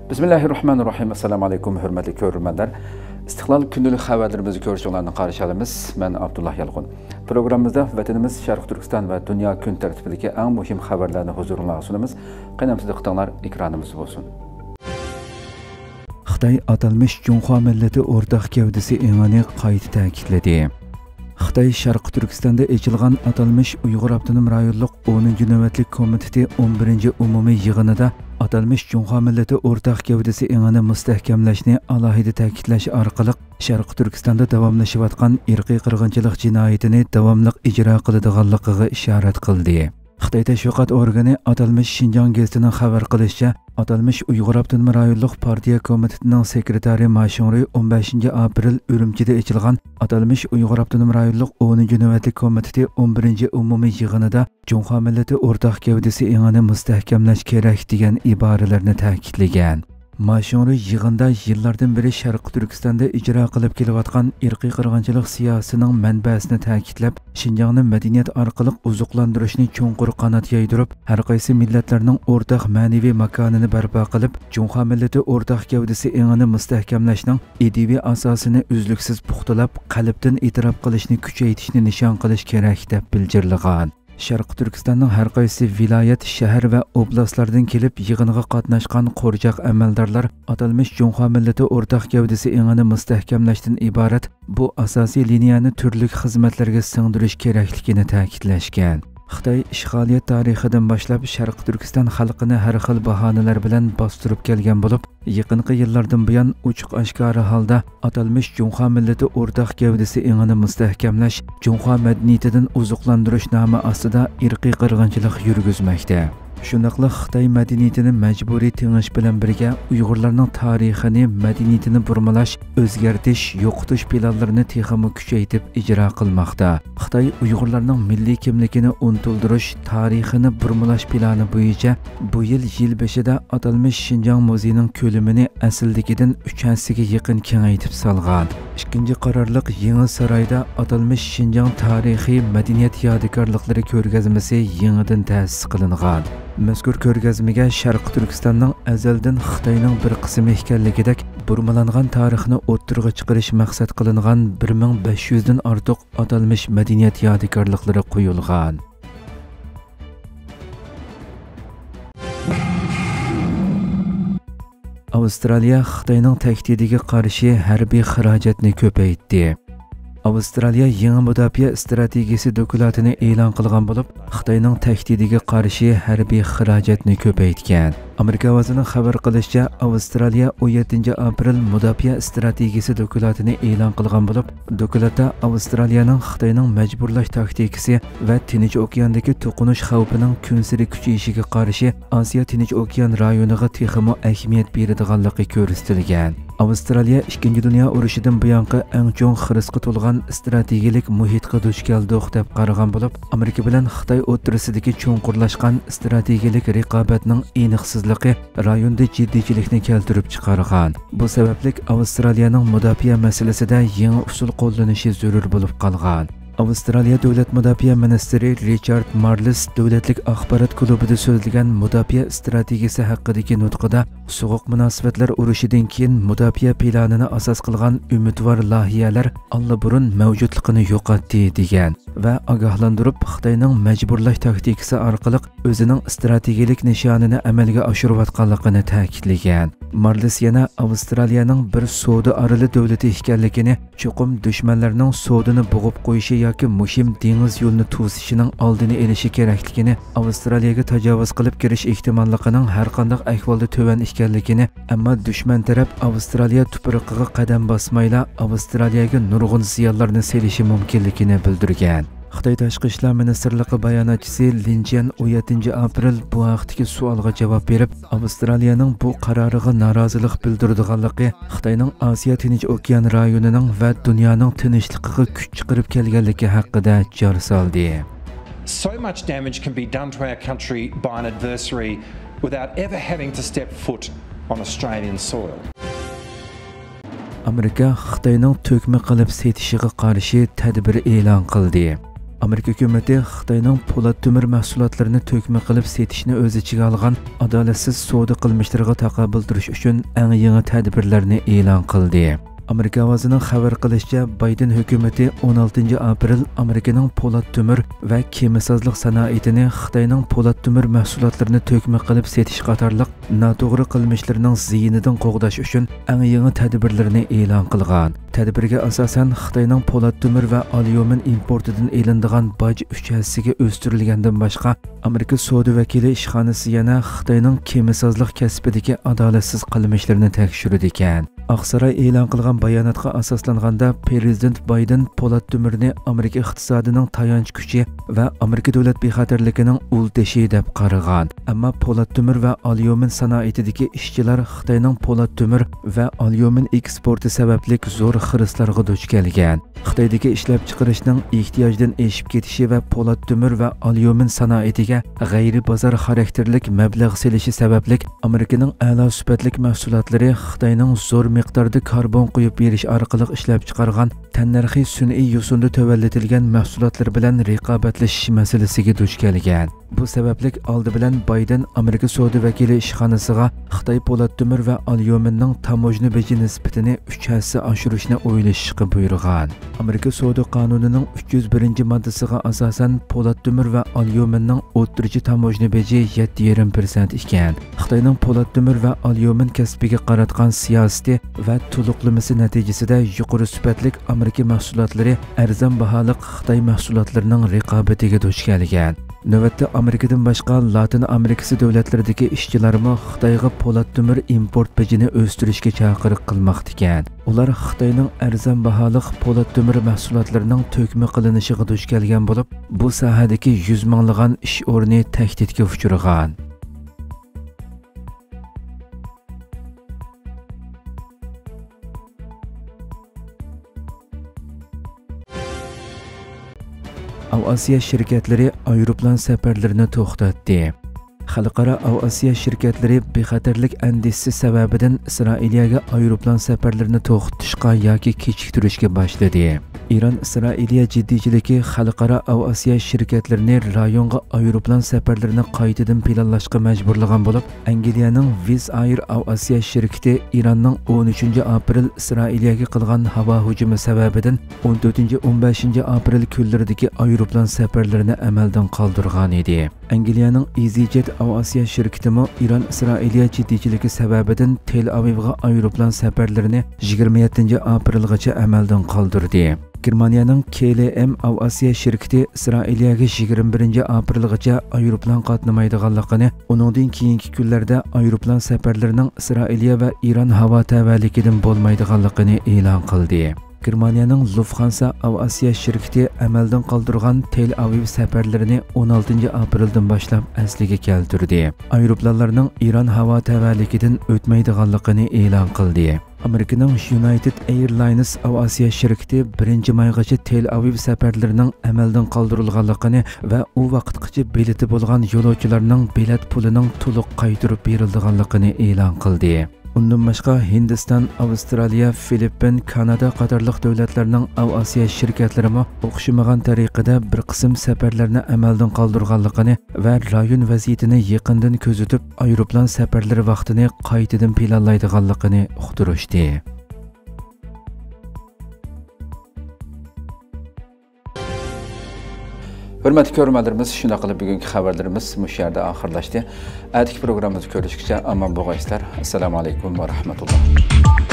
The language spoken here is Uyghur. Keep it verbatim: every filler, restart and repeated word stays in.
بىسمىللاھىررەھمانىررەھىم. ئەسسالامۇ ئەلەيكۇم، ھۆرمەتلىك كۆرۈرمەنلەر. ئىستىقلال كۈندىلىك خەۋەرلىرىمىزنى كۆرۈشۈڭلارنى قارشى ئالىمىز. مەن ئابدۇللا يالقۇن. پروگراممىمىزدا ۋەتىنىمىز شەرقىي تۈركىستان ۋە دۇنيا كۈن تەرتىپىدىكى ئەڭ مۇھىم خەۋەرلەرنى ھۇزۇرۇڭلارغا سۇنىمىز. قېنى ئەمدى دىققىتىڭلار ئېكرانىمىزدا بولسۇن. خىتاي ئاتالمىش جۇڭخۇا مىللىتى ئورتاق گەۋدىسى ئېڭىنى قايتا تەكىتلىدى. خىتاي شەرقىي تۈركىستاندا ئېچىلغان ئاتالمىش ئۇيغۇر ئاپتونوم رايونلۇق ئونىنچى نۆۋەتلىك كومىتېتى ئون بىرىنچى ئومۇمىي يىغىنىدا ئاتالمىش جۇڭخۇا مىللىتى ئورتاق گەۋدىسى ئېڭىنى مۇستەھكەملەشنى ئالاھىدە تەكىتلەش ئارقىلىق، شەرقىي تۈركىستاندا داۋاملىشىۋاتقان ئىرقىي قىرغىنچىلىق جىنايىتىنى داۋاملىق ئىجرا قىلىدىغانلىقىغا ئىشارەت قىلدى. خىتاي تەشۋىقات ئورگىنى ئاتالمىش شىنجاڭ گېزىتىنىڭ خەۋەر قىلىشىچە، ئاتالمىش ئۇيغۇر ئاپتونوم رايونلۇق پارتىيە كومىتېتىنىڭ سېكرېتارى ما شۇڭرۇي ئون بەشىنچى ئاپرېل ئۈرۈمچىدە ئېچىلغان ئاتالمىش ئۇيغۇر ئاپتونوم رايونلۇق ئونىنچى نۆۋەتلىك كومىتېتى ئون بىرىنچى ئومۇمىي يىغىنىدا جۇڭخۇا مىللىتى ئورتاق گەۋدىسى ئېڭىنى مۇستەھكەملەش كېرەك دېگەن ئىبارىلەرنى تەكىتلىگەن. ما شۇڭرۇي يىغىندا يىللاردىن بېرى شەرقىي تۈركىستاندا ئىجرا قىلىپ كېلىۋاتقان ئىرقىي قىرغىنچىلىق سىياسىتىنىڭ مەنبەسىنى تەكىتلەپ، شىنجاڭنى مەدەنىيەت ئارقىلىق ئوزۇقلاندۇرۇشنى چوڭقۇر قانات يايدۇرۇپ، ھەر قايسى مىللەتلەرنىڭ ئورتاق مەنىۋى ماكانىنى بەرپا قىلىپ، جۇڭخۇا مىللىتى ئورتاق گەۋدىسى ئېڭىنى مۇستەھكەملەشنىڭ ئىدىيىۋى ئاساسىنى ئۈزلۈكسىز پۇختىلاپ، قەلبتىن ئېتىراپ قىلىشنى كۈچەيتىشنى نىشان قىلىش كېرەك، دەپ بىلجىرلىغان. شەرقىي تۈركىستاننىڭ ھەر قايسى ۋىلايەت، شەھەر ۋە ئوبلاستلاردىن كېلىپ يىغىنغا قاتناشقان قورچاق ئەمەلدارلار ئاتالمىش جۇڭخۇا مىللىتى ئورتاق گەۋدىسى ئېڭىنى مۇستەھكەملەشتىن ئىبارەت بۇ ئاساسىي لىنىيەنى تۈرلۈك خىزمەتلەرگە سىڭدۈرۈش كېرەكلىكىنى تەكىتلەشكەن. خىتاي ئىشغالىيەت تارىخىدىن باشلاپ شەرقىي تۈركىستان خەلقىنى ھەر خىل باھانىلەر بىلەن باستۇرۇپ كەلگەن بولۇپ، يېقىنقى يىللاردىن بۇيان ئوچۇق-ئاشكارا ھالدا ئاتالمىش جۇڭخۇا مىللىتى ئورتاق گەۋدىسى ئېڭىنى مۇستەھكەملەش، جۇڭخۇا مەدەنىيىتىدىن ئوزۇقلاندۇرۇش نامى ئاستىدا ئىرقىي قىرغىنچىلىق يۈرگۈزمەكتە. شۇنداقلا خىتاي مەدەنىيىتىنى مەجبۇرىي تېڭىش بىلەن بىرگە ئۇيغۇرلارنىڭ تارىخىنى، مەدەنىيىتىنى بۇرمىلاش، ئۆزگەرتىش، يوقىتىش پىلانلىرىنى تېخىمۇ كۈچەيتىپ ئىجرا قىلماقتا. خىتاي ئۇيغۇرلارنىڭ مىللىي كىملىكىنى ئۇنتۇلدۇرۇش، تارىخىنى بۇرمىلاش پىلانى بويىچە بۇ يىل يىل بېشىدا ئاتالمىش شىنجاڭ مۇزېيىنىڭ كۆلىمىنى ئەسلىدىكىدىن ئۈچ ھەسسىگە يېقىن كېڭەيتىپ سالغان. ئىككىنچى قارارلىق يېڭى سارايدا ئاتالمىش شىنجاڭ تارىخىي مەدەنىيەت يادىكارلىقلىرى كۆرگەزمىسى يېڭىدىن تەسىس قىلىنغان. مەزكۇر كۆرگەزمىگە شەرقىي تۈركىستاننىڭ ئەزەلدىن خىتاينىڭ بىر قىسمى ئىكەنلىكىدەك بۇرمىلانغان تارىخنى ئوتتۇرىغا چىقىرىش مەقسەت قىلىنغان بىر مىڭ بەش يۈزدىن ئارتۇق ئاتالمىش مەدەنىيەت يادىكارلىقلىرى قويۇلغان. ئاۋسترالىيە خىتاينىڭ تەھدىتىگە قارشى ھەربىي خىراجەتنى كۆپەيتتى. ئاۋسترالىيە يېڭى مۇداپىئە ئىستراتېگىيىسى دوكلاتىنى ئېلان قىلغان بولۇپ، خىتاينىڭ تەھدىتىگە قارشى ھەربىي خىراجەتنى كۆپەيتكەن. ئامېرىكا ئاۋازىنىڭ خەۋەر قىلىشىچە، ئاۋسترالىيە ئون يەتتىنچى ئاپرېل مۇداپىئە ئىستراتېگىيىسى دوكلاتىنى ئېلان قىلغان بولۇپ، دوكلاتتا ئاۋسترالىيەنىڭ خىتاينىڭ مەجبۇرلاش تاكتىكىسى ۋە تىنچ ئوكياندىكى توقۇنۇش خەۋپىنىڭ كۈنسېرى كۈچىيىشىگە قارشى ئاسىيا تىنچ ئوكيان رايونىغا تېخىمۇ ئەھمىيەت بېرىدىغانلىقى كۆرسىتىلگەن. ئاۋسترالىيە ئىككىنچى دۇنيا ئۇرۇشىدىن بۇيانقى ئەڭ چوڭ خىرىسقا تولغان ئىستراتېگىيەلىك مۇھىتقا دۇچ كەلدۇق، دەپ قارىغان بولۇپ، ئامېرىكا بىلەن خىتاي ئوتتۇرىسىدىكى چوڭقۇرلاشقان ئىستراتېگىيەلىك رىقابەتنىڭ ئېنىقسىزلىقى رايوندا جىددىيچىلىكنى كەلتۈرۈپ چىقارغان. بۇ سەۋەبلىك ئاۋسترالىيەنىڭ مۇداپىئە مەسىلىسىدە يېڭى ئۇسۇل قوللىنىشى زۆرۈر بولۇپ قالغان. ئاۋسترالىيە دۆلەت مۇداپىئە مىنىستىرى رىچارد مارلېس دۆلەتلىك ئاخبارات كۇلۇبىدا سۆزلىگەن مۇداپىئە ئىستراتېگىيىسى ھەققىدىكى نۇتقىدا، سوغۇق مۇناسىۋەتلەر ئۇرۇشىدىن كېيىن مۇداپىئە پىلانىنى ئاساس قىلغان ئۈمىدۋار لايىھەلەر ئاللىبۇرۇن مەۋجۇتلۇقىنى يوقاتتى، دېگەن ۋە ئاگاھلاندۇرۇپ، خىتاينىڭ مەجبۇرلاش تاكتىكىسى ئارقىلىق ئۆزىنىڭ ئىستراتېگىيەلىك نىشانىنى ئەمەلگە ئاشۇرۇۋاتقانلىقىنى تەكىتلىگەن. مارلېس يەنە ئاۋسترالىيەنىڭ بىر سودا ئارىلى دۆلىتى ئىكەنلىكىنى، چوقۇم دۈشمەنلەرنىڭ سودىنى بوغۇپ قويۇشى ياكى مۇھىم دېڭىز يولىنى توسۇشىنىڭ ئالدىنى ئېلىشى كېرەكلىكىنى، ئاۋسترالىيەگە تاجاۋۇز قىلىپ كىرىش ئېھتىماللىقىنىڭ ھەرقانداق ئەھۋالدا تۆۋەن ئىكەنلىكىنى، ئەمما دۈشمەن تەرەپ ئاۋسترالىيە تۇپرىقىغا قەدەم باسمايلا، ئاۋسترالىيەگە نۇرغۇن زىيانلارنى سېلىشى مۇمكىنلىكىنى بىلدۈرگەن. خىتاي تاشقى ئىشلار مىنىستىرلىقى باياناتچىسى لىن جيەن ئون يەتتىنچى ئاپرېل بۇ ھەقتىكى سوئالغا جاۋاب بېرىپ، ئاۋسترالىيەنىڭ بۇ قارارىغا نارازىلىق بىلدۈرىدىغانلىقى، خىتاينىڭ ئاسىيا تىنچ ئوكيان رايونىنىڭ ۋە دۇنيانىڭ تىنچلىقىغا كۈچ چىقىرىپ كەلگەنلىكى ھەققىدە جار سالدى. So much damage can be done to our country by an adversary without ever having to step foot on Australian soil. ئامېرىكا خىتاينىڭ تۆكمە قىلىپ سېتىشىغا قارشى تەدبىر ئېلان قىلدى. ئامېرىكا ھۆكۈمىتى خىتاينىڭ پولات تۆمۈر مەھسۇلاتلىرىنى تۆكمە قىلىپ سېتىشنى ئۆز ئىچىگە ئالغان ئادالەتسىز سودا قىلمىشلىرىغا تاقابىل تۇرۇش ئۈچۈن ئەڭ يېڭى تەدبىرلەرنى ئېلان قىلدى. ئامېرىكا ئاۋازىنىڭ خەۋەر قىلىشىچە، بايدېن ھۆكۈمىتى ئون ئالتىنچى ئاپرېل ئامېرىكىنىڭ پولات تۆمۈر ۋە كېمىسازلىق سانائىتىنى خىتاينىڭ پولات تۆمۈر مەھسۇلاتلىرىنى تۆكمە قىلىپ سېتىش قاتارلىق ناتوغرا قىلمىشلىرىنىڭ زىيىنىدىن قوغداش ئۈچۈن ئەڭ يېڭى تەدبىرلىرىنى ئېلان قىلغان. تەدبىرگە ئاساسەن، خىتاينىڭ پولات تۆمۈر ۋە ئاليۇمىن ئىمپورتىدىن ئېلىنىدىغان باج ئۈچ ھەسسىگە ئۆستۈرۈلگەندىن باشقا، ئامېرىكا سودا ۋەكىلى ئىشخانىسى يەنە خىتاينىڭ كېمىسازلىق كەسپىدىكى ئادالەتسىز قىلمىشلىرىنى تەكشۈرىدىكەن. ئاقساراي ئېلان قىلغان باياناتقا ئاساسلانغاندا، پىرېزىدېنت بايدېن پولات تۆمۈرنى ئامېرىكا ئىقتىسادىنىڭ تايانچ كۈچى ۋە ئامېرىكا دۆلەت بىخەتەرلىكىنىڭ ئۇل تېشى دەپ قارىغان. ئەمما پولات تۆمۈر ۋە ئاليۇمىن سانائىتىدىكى ئىشچىلار خىتاينىڭ پولات تۆمۈر ۋە ئاليۇمىن ئېكسپورتى سەۋەبلىك زور خىرىسلارغا دۇچ كەلگەن. خىتايدىكى ئىشلەپچىقىرىشنىڭ ئېھتىياجدىن ئېشىپ كېتىشى ۋە پولات تۆمۈر ۋە ئاليۇمىن سانائىتىگە غەيرىي بازار خاراكتېرلىك مەبلەغ سېلىشى سەۋەبلىك، ئامېرىكىنىڭ ئەلا سۈپەتلىك مەھسۇلاتلىرى خىتاينىڭ زور مىقداردا كاربون قويۇپ بېرىش ئارقىلىق ئىشلەپچىقارغان تەننەرخى سۈنئىي يوسۇندا تۆۋەنلىتىلگەن مەھسۇلاتلىرى بىلەن رىقابەتلىشىش مەسىلىسىگە دۇچ كەلگەن. بۇ سەۋەبلىك ئالدى بىلەن بايدېن ئامېرىكا سودا ۋەكىلى ئىشخانىسىغا خىتاي پولات تۆمۈر ۋە ئاليۇمىننىڭ تاموژنا بېجى نىسبىتىنى ئۈچ ھەسسە ئاشۇرۇشنى ئويلىشىشقا بۇيرۇغان. ئامېرىكا سودا قانۇنىنىڭ ئۈچ يۈز بىرىنچى ماددىسىغا ئاساسەن، پولات تۆمۈر ۋە ئاليۇمىننىڭ ئوتتۇرىچە تاموژنا بېجى يەتتە يېرىم پىرسەنت ئىكەن. خىتاينىڭ پولات تۆمۈر ۋە ئاليۇمىن كەسپىگە قاراتقان سىياسىتى ۋە تولۇقلىمىسى نەتىجىسىدە يۇقىرى سۈپەتلىك ئامېرىكا مەھسۇلاتلىرى ئەرزان باھالىق خىتاي مەھسۇلاتلىرىنىڭ رىقابىتىگە دۇچ كەلگەن. نۆۋەتتە ئامېرىكىدىن باشقا لاتىن ئامېرىكىسى دۆلەتلىرىدىكى ئىشچىلارمۇ خىتايغا پولات تۆمۈر ئىمپورت بېجىنى ئۆستۈرۈشكە چاقىرىق قىلماقتىكەن. ئۇلار خىتاينىڭ ئەرزان باھالىق پولات تۆمۈر مەھسۇلاتلىرىنىڭ تۆكمە قىلىنىشىغا دۇچ كەلگەن بولۇپ، بۇ ساھەدىكى يۈز مىڭلىغان ئىش ئورنى تەھدىتكە ئۇچرىغان. ئاۋىئاتسىيە شىركەتلىرى ئايروپىلان سەپەرلىرىنى توختاتتى. خەلقئارا ئاۋىئاتسىيە شىركەتلىرى بىخەتەرلىك ئەندىشىسى سەۋەبىدىن ئىسرائىلىيەگە ئايروپىلان سەپەرلىرىنى توختىتىشقا ياكى كېچىكتۈرۈشكە باشلىدى. ئىران ئىسرائىلىيە جىددىيچىلىكى خەلقئارا ئاۋىئاتسىيە شىركەتلىرىنى رايونغا ئايروپىلان سەپەرلىرىنى قايتىدىن پىلانلاشقا مەجبۇرلىغان بولۇپ، ئەنگلىيەنىڭ ۋىز ئاير ئاۋىئاتسىيە شىركىتى ئىراننىڭ ئون ئۈچىنچى ئاپرېل ئىسرائىلىيەگە قىلغان ھاۋا ھۇجۇمى سەۋەبىدىن ئون تۆتىنچى، ئون بەشىنچى ئاپرېل كۈنلىرىدىكى ئايروپىلان سەپەرلىرىنى ئەمەلدىن قالدۇرغان ئىدى. ئەنگلىيەنىڭ ئىزىجېت ئاۋىئاتسىيە شىركىتىمۇ ئىران ئىسرائىلىيە جىددىيچىلىكى سەۋەبىدىن تېل ئاۋىۋغا ئايروپىلان سەپەرلىرىنى يىگىرمە يەتتىنچى ئاپرېلغىچە ئەمەلدىن قالدۇردى. گېرمانىيەنىڭ كې لې ئېم ئاۋىئاتسىيە شىركىتى ئىسرائىلىيەگە يىگىرمە بىرىنچى ئاپرېلغىچە ئايروپىلان قاتنىمايدىغانلىقىنى، ئۇنىڭدىن كېيىنكى كۈنلەردە ئايروپىلان سەپەرلىرىنىڭ ئىسرائىلىيە ۋە ئىران ھاۋا تەۋەلىكىدىن بولمايدىغانلىقىنى ئېلان قىلدى. گېرمانىيەنىڭ لۇفخانسا ئاۋىئاتسىيە شىركىتى ئەمەلدىن قالدۇرغان تېل ئاۋىۋ سەپەرلىرىنى ئون ئالتىنچى ئاپرېلدىن باشلاپ ئەسلىگە كەلتۈردى. ئايروپىلانلارنىڭ ئىران ھاۋا تەۋەلىكىدىن ئۆتمەيدىغانلىقىنى ئېلان قىلدى. ئامېرىكىنىڭ يۇنايتېد ئېيرلاينس ئاۋىئاتسىيە شىركىتى بىرىنچى مايغىچە تېل ئاۋىۋ سەپەرلىرىنىڭ ئەمەلدىن قالدۇرۇلغانلىقىنى ۋە ئۇ ۋاقىتقىچە بېلىتى بولغان يولۇچىلارنىڭ بېلەت پۇلىنىڭ تولۇق قايتۇرۇپ بېرىلىدىغانلىقىنى ئېلان قىلدى. ئۇندىن باشقا، ھىندىستان، ئاۋسترالىيە، فىلىپپىن، كانادا قاتارلىق دۆلەتلەرنىڭ ئاۋىئاتسىيە شىركەتلىرىمۇ ئوخشىمىغان تەرىقىدە بىر قىسىم سەپەرلەرنى ئەمەلدىن قالدۇرغانلىقىنى ۋە رايون ۋەزىيىتىنى يېقىندىن كۆزىتىپ، ئايروپىلان سەپەرلىرى ۋاقتىنى قايتىدىن پىلانلايدىغانلىقىنى ئۇقتۇرۇشتى. ھۆرمەتلىك كۆرۈرمەنلىرىمىز، شۇنداق قىلىپ بۈگۈنكى خەۋەرلىرىمىز مۇشۇ يەردە ئاخىرلاشتى. ئەتىكى پروگراممىمىزدا كۆرۈشكىچە ئامان بولغايسىلەر. ئەسسالامۇ ئەلەيكۇم ۋە رەھمەتۇللا.